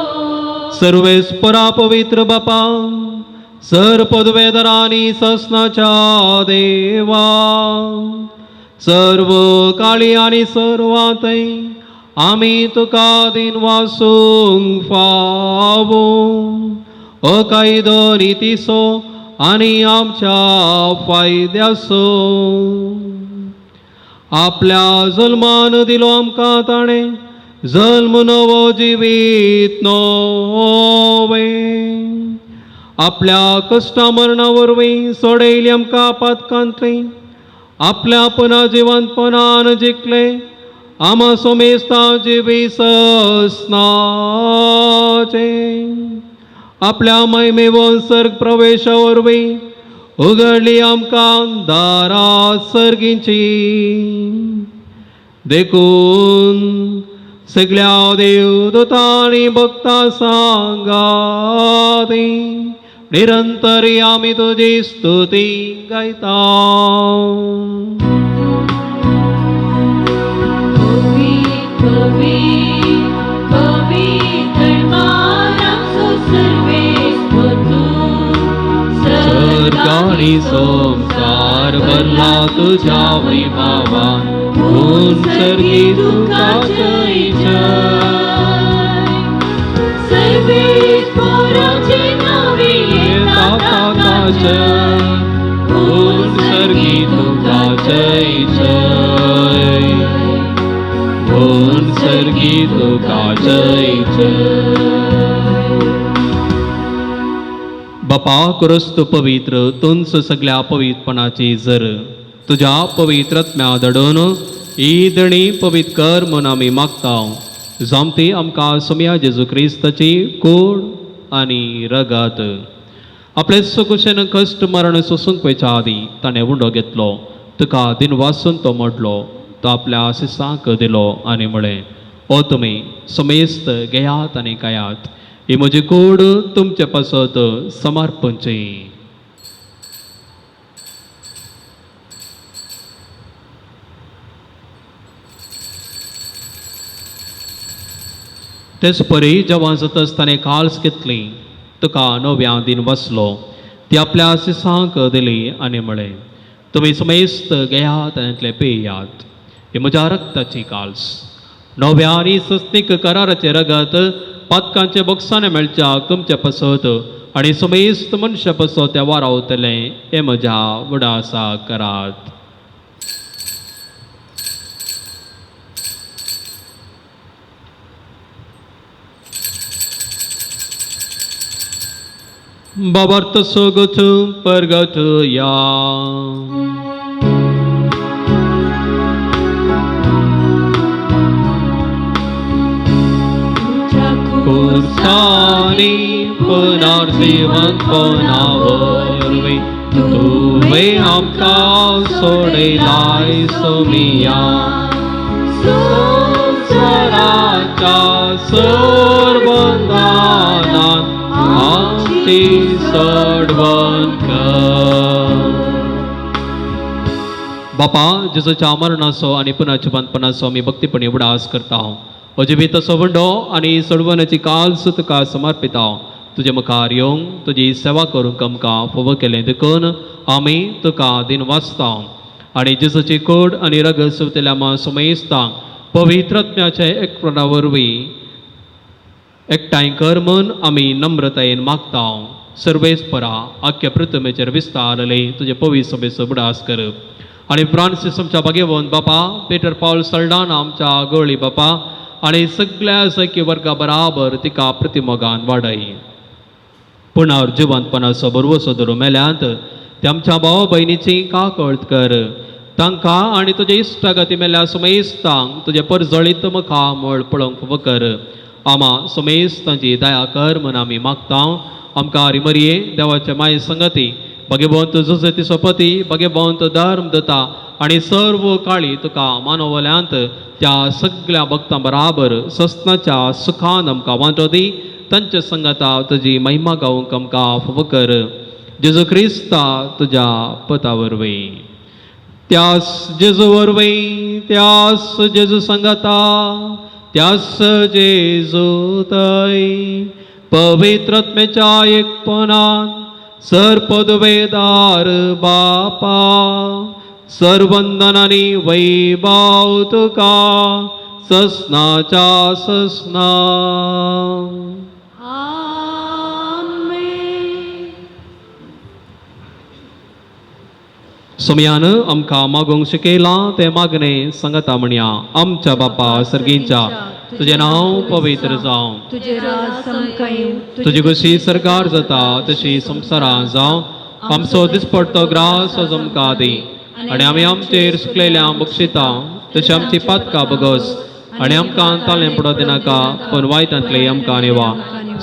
सर्वेस्परा पवित्र बापा, सर पदवेदरांनी ससनाच्या देवा, सर्व काळी आनी सर्वांतय आमी तुका दीन वासूंक फावो अकायदो नितीसो आनी आमच्या फायद्यासो. आपल्या जल्मान दिलो आमकां ताणें जल्म नवो जिवीत नोवे, आपल्या कश्टा मरणा वरवीं सोडयली आमकां पातकांतली, आपल्या पुना जिवंतपणान जिखले आमा सोमेस्ता जिवी ससनाचे, आपल्या महिमेवन सर्ग प्रवेशा वरवीं उगडली आमकां दारां सर्गींची. देखून सगळ्या देवदूतांनी भक्ता सांगाती निरंतर आमी तुजी स्तुती गायता. कवी पवित्र मारांचो सर्वेस्पर तूं. सर्गानी संसार भरला तुझ्या वैभवान, होऊन सर्गी तुका जय जय. सर्वेस्पराचे नावे येता ताका जय, होऊन सर्गी तुका जय जय, होऊन सर्गी तुका जय जय. बापा क्रिस्त पवित्र तुंच सगळ्या पवित्रपणाची जर तुज्या पवित्रत्म्या दडून ही दणी पवित्र कर म्हूण आमी मागता, जामती आमकां सोम्या जेजू क्रिस्ताची कोड आनी रगत. आपले सुकुशेन कश्ट मरण सोसूंक वयच्या आदीं ताणें उंडो घेतलो, तुका दिनवासून तो मोडलो, तो आपल्या आशिसांक दिलो आनी म्हळें, ओ तुमी समेस्त घेयात आनी खायात, ही म्हजी कूड तुमचे पासत समर्पणची. तेच परी जेवण जातच ताणें काल्स घेतली, तुका नव्या दिन बसलो, ती आपल्या आशिसांक दिली आनी म्हळें, तुमी समेस्त घेयात आनी पेयात, ही म्हज्या रक्ताची काल्स, नव्या आनी सस्तीक कराराचें रगत पातकांचे बोगसाणे मेळच्याक तुमचे पसत आनी समेस्त मनशा पसत त्या वारावतलें, हें म्हज्या वडासा करात. बाबार्थ सोगत परगत या. कुर्सानी पुनर्जीवंतपणा वरवीं तुवें आमकां सोडयलाय सोमिया, संवसाराच्या सर्वंदानान आमची सोडवण कर. बापा, जेजूच्या मरणाचो आनी पुनः जिवंतपणाचो आमी भक्तीपणी उडास करता. अजिबीत सवंडो आनी सोडवण्याची काल्स तुका समर्पिता. तुजे मुखार येवंक तुजी सेवा करूंक आमकां फावो केलें देखून आमी तुका दिन वाचता आनी जेजूची कोड आनी रगत सुवतेल्या मा सुमेस्ता पवित्रत्म्याचे एकपणा वरवीं एकठांय कर म्हूण आमी नम्रतायेन मागता. सर्वेस्परा आख्या पृथ्वीचेर विस्तारले तुजे पवित्र सभेचो उगडास कर आनी फ्रांसीस आमच्या भागेवन बापा, पेटर पावल सल्डाना आमच्या गोळी बापा आनी सगळ्या सैकी वर्गा बराबर तिका प्रतिमोगान वाडय. पुनर्जिवंतपणाचो भरवसो धरून मेल्यांत ते आमच्या भाव भयणीची काकळत कर. तांकां आनी तुज्या इश्टागती मेल्ल्या सुमेस्तांक तुजें परजळीत मुखा म्हळ पळोवंक वकर. आमा सुमेस्तांची दया कर म्हूण आमी मागता. आमकां रिमरये देवाचे माये संगती भगेवंत जुजती सोपती भगेवंत धर्म दता आनी सर्व काळी तुका मानवल्यांत त्या सगळ्या भक्तां बराबर सस्नाच्या सुखान आमकां वांटो दी. तांच्या संगता तुजी महिमा गावंक आमकां फावो कर. जेजू क्रिस्ता तुज्या पता वरवीं, त्यास जेजू वरवीं, त्यास जेजू संगता, त्यास जेजू तय पवित्रत्मेच्या एकपणान सर पदवेदार बापा सर्वंदनानी वैभाव तुका ससनाच्या ससना. सोमयान आमकां मागूंक शिकयलां तें मागणें सांगता म्हणया. आमच्या बापा सर्गींच्या, तुजें नांव पवित्र जावं, तुजें राज आमकां येवं, तुजी कशी सरकार जाता तशी संवसारांत जावं. आमचो दिसपडतो ग्रास आज आमकां दी आनी आमी आमचेर सुकलेल्या बक्षिता तशी आमची पातकां बगस आनी आमकां तालें पडो दिनाका, पूण वायटांतले आमकां निवा.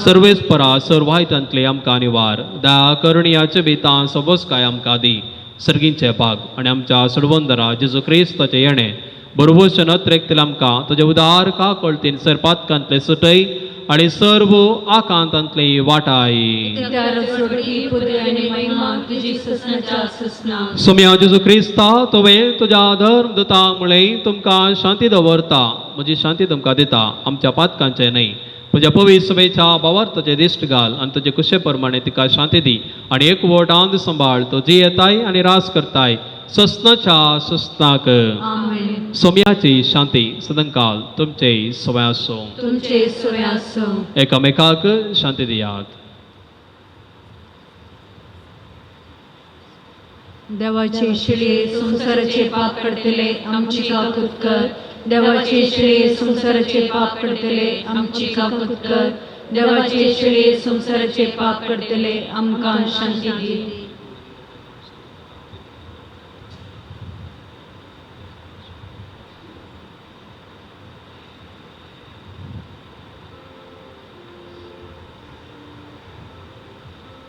सर्वेस्परा सर वायटांतले आमकां निवार. दया करुणयाचे भितां सोबसकाय आमकां दी. सर्गींचे भाग आनी आमच्या सोडवंदरा जेजू क्रिस्ताचें येणें बरोबरचे नत्रेकतले आमकां तुजें उदार का कळतीन सर पातकांतले सुटय आनी सर्व आकांतांतली वाटाय. सोम्या जेजू क्रिस्ता, तुवें तुज्या धर्म दुता म्हळें तुमकां शांती दवरता, म्हजी शांती तुमकां दिता, आमच्या पातकांचें न्हय तुज्या पवित्र सभेच्या भावार्थाचें दिश्ट घाल आनी तुजे कुशे प्रमाणे तिका शांती दी आनी एक वोटांत सांबाळ. तो जियेताय आनी रास करताय ससनाच्या ससनाक. सोम्याची शांती सदंकाल तुमचे सवय आसूं. तुमचे सोय आसूं. एकामेकाक शांती दियात. देवाचे शिळे संवसाराचे पाप काडटले आमची काकूत कर. देवाचे शिळे संवसाराचे पाप काडटले आमची काकूत कर. देवाचे शिळे संवसाराचे पाप काडटले आमकां शांती दी.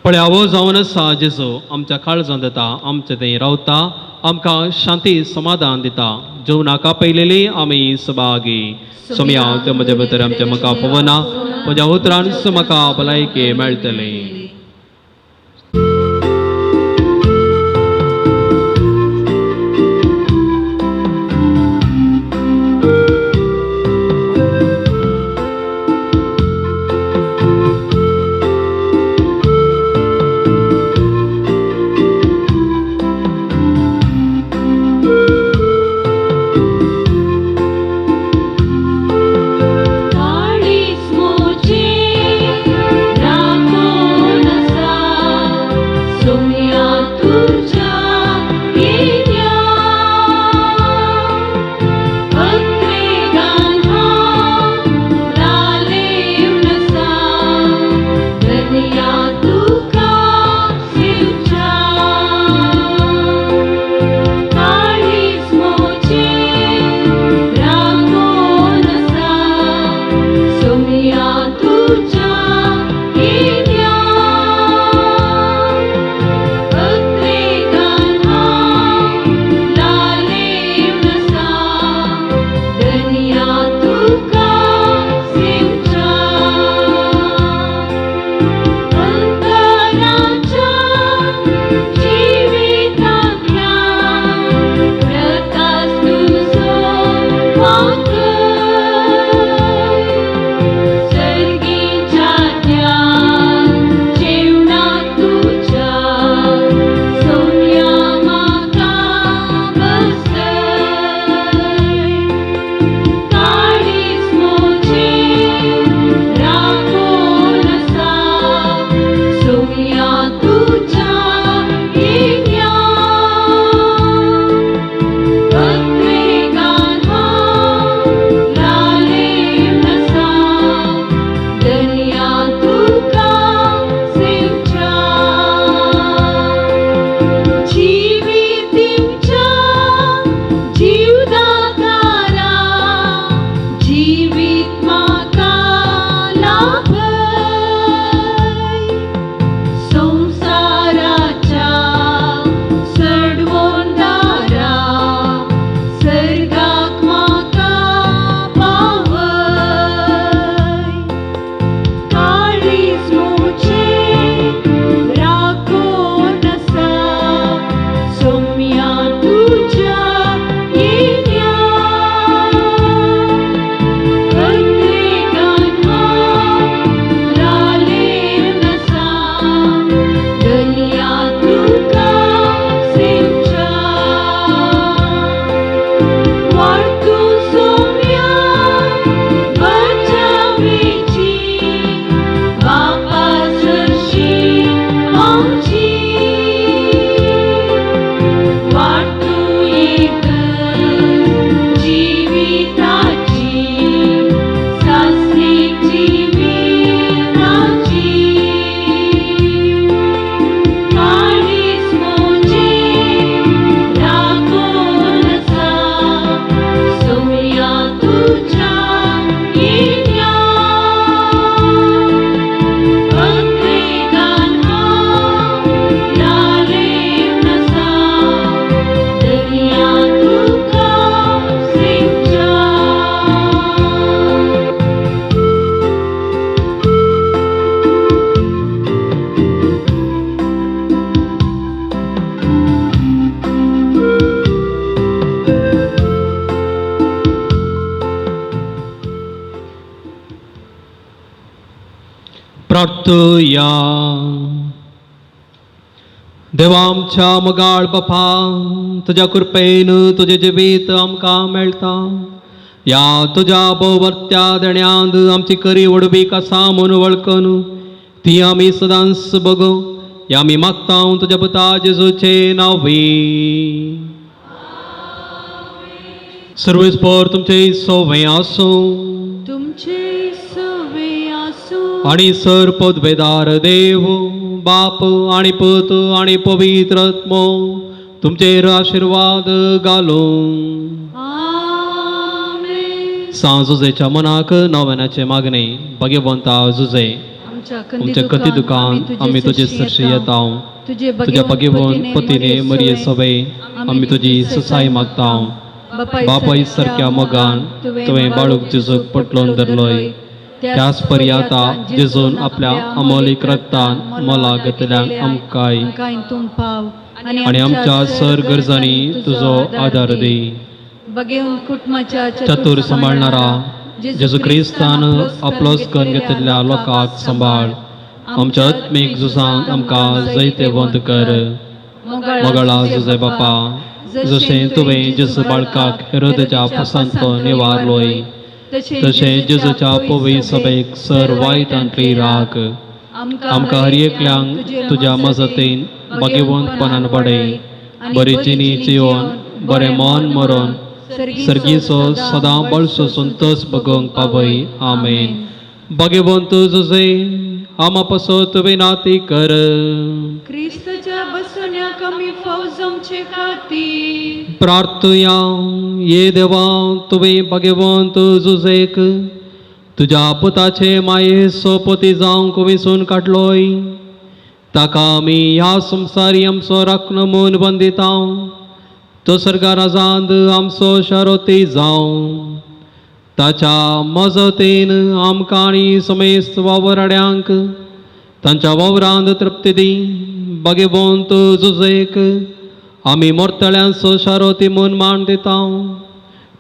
पळयावो जावन आसा जेजू आमच्या काळजांत येता, आमचे थंय रावता, आमकां शांती समाधान दिता. जेवणाक आपयलेली आमी सभागी. सोमया ते म्हज्या भितर आमच्या म्हाका पवना, म्हज्या उतरान म्हाका भलायकी मेळटली. तुझ्या येण्या. प्रार्थया. देवा आमच्या मोगाळ बापा, तुज्या कृपेन तुजें जिवीत आमकां मेळटा. ह्या तुज्या भोववर्त्या देण्यांत आमची करी व्हडवीक आसा म्हूण वळखून ती आमी सदांच बगो ह्या आमी मागता तुज्या पुता जेजूचे नांवी. सर्वेस्पर तुमचे सोवे आसूं. तुमचे सवे आसूं. आणि सर पदवेदार देव बाप आणि पूत आणि पवित्र आत्मो तुमचेर आशिर्वाद घालूं. आमेन. सांव जुजेच्या मनाक नव्यानाचे मागणे. भाग्यवंता जुजे, आमच्या आमच्या कती दुकान आमी तुजे सरशी येता. तुझे तुज्या भाग्यवंत पतीने मरिये सवे आमी तुजी सुसाय मागता. बापाय सारक्या मोगान तुवें बाळूक जेजूक पटलोवन धरलोय, त्याच परी आतां जेजून आपल्या अमोलीक रक्तान मोला घेतल्यान आमकांय तूं पाव आनी आमच्या सर गरजांनी तुजो आदार दी. बघेवन कुटुंबाच्या चतुर सांबाळणारा जेजू क्रिस्तान आपलोस करून घेतिल्ल्या लोकांक सांबाळ. आमच्या आत्मीक झुजांत आमकां जैतेवंत कर. मोगाळा जुजे बापा, जशें तुवें जेजू बाळकाक हेरोदेच्या फासांतलो निवारलोय, तशें जेजूच्या पवी सभेक सर वायटांतली राख. आमकां हर एकल्यांक तुज्या मजतीन भाग्यवंतपणान वाडय. बरी जिणी जिवन बरें मन मरोन सर्गीचो सदां बळसो संतोष बगोवंक पावय. आमेन. भाग्यवंत जुजे, आमा पासत विनाती कर. क्रिस्तच्या बसण्याक आमी फौज आमचे खातीर. प्रार्थया. ये देवा, तुवें भाग्यवंत जुजेक तुज्या पुताचे माये सोपती जावंक विसून काडलोय. ताका आमी ह्या संवसारी आमचो राखणो म्हूण बंदिता. तो सर्गा राजांत आमचो शारोती जावं. ताच्या मजतीन आमकां आनी समेस्त वावराड्यांक तांच्या वावरांत तृप्ती दी. भाग्यवंत जुजेक आमी मोरतळ्यांचो शारोती म्हूण मान दिता.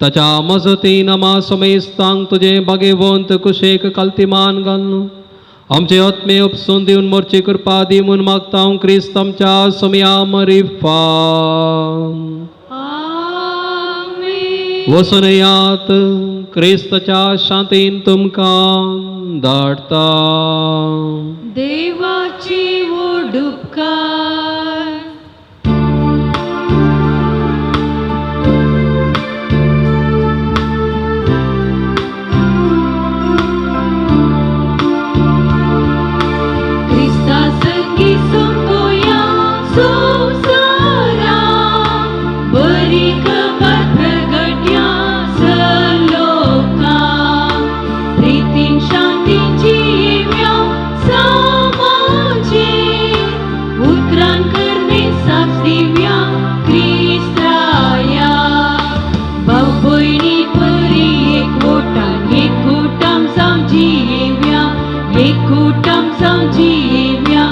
ताच्या मजतीन आमा समेस्तांक तुजें भाग्यवंत कुशेक कालती मान घालून आमचे आत्मे उपसून दिवन मोरची कृपा दी म्हूण मागता क्रिस्त आमच्या सोमया मरिफा. आमेन. वचून यात, क्रिस्तच्या शांतीन तुमकां धाडटा. देवाची ओडुपकार. क्रिस्ता संगी सोंपोया संवसारा, बरी खबर प्रगट्या सलोका, प्रीतीन शांतीन जिव्या समाजे, उतरान करणे साक्ष दिव्या क्रिस्ताया. भाव भयणी परी एकवटान एकवटान जावं जिव्या, एकवटान जावं जिव्या.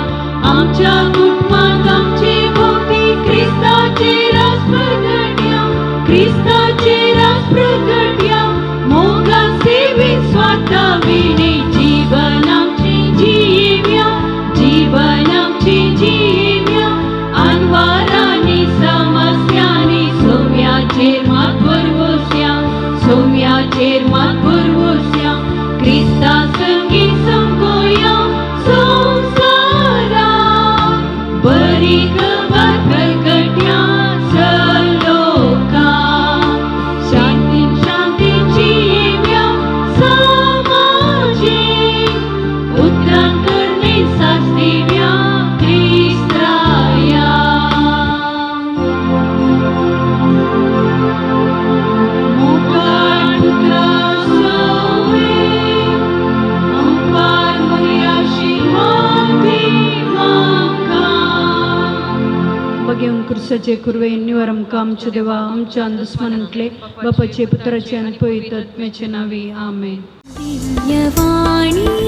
आमच्या कुटुंबांत आमचे भोवती क्रिस्ताचे राज प्रगट्या, क्रिस्ताचे राज प्रगट्या. मोगा सेवे स्वार्था विणे जीवन आमचे जिव्या, जीवन आमचे जिव्या. अनवारांनी समस्यांनी सोम्याचेर मात भरवस्या, सोम्याचेर मात भरवस्या. क्रिस्ता संगी संगोया संवसारा, बरी खबर प्रगट्या सलोका, शांतीन शांतीन जिव्या समाजे, उतरान करणे साक्ष दिव्या क्रिस्ताया. मोगाळ पुत्रा सोवे, अंपार मरिया आशीर्वाद माका. बघेवन क्रिस्ताचे कुर्वे निवर आमकां आमच्या देवा आमच्या दुस्मनांतले बापाचे पुत्राचे आणि पवित्र आत्म्याचे नावे. आमेन. दिव्यवाणी.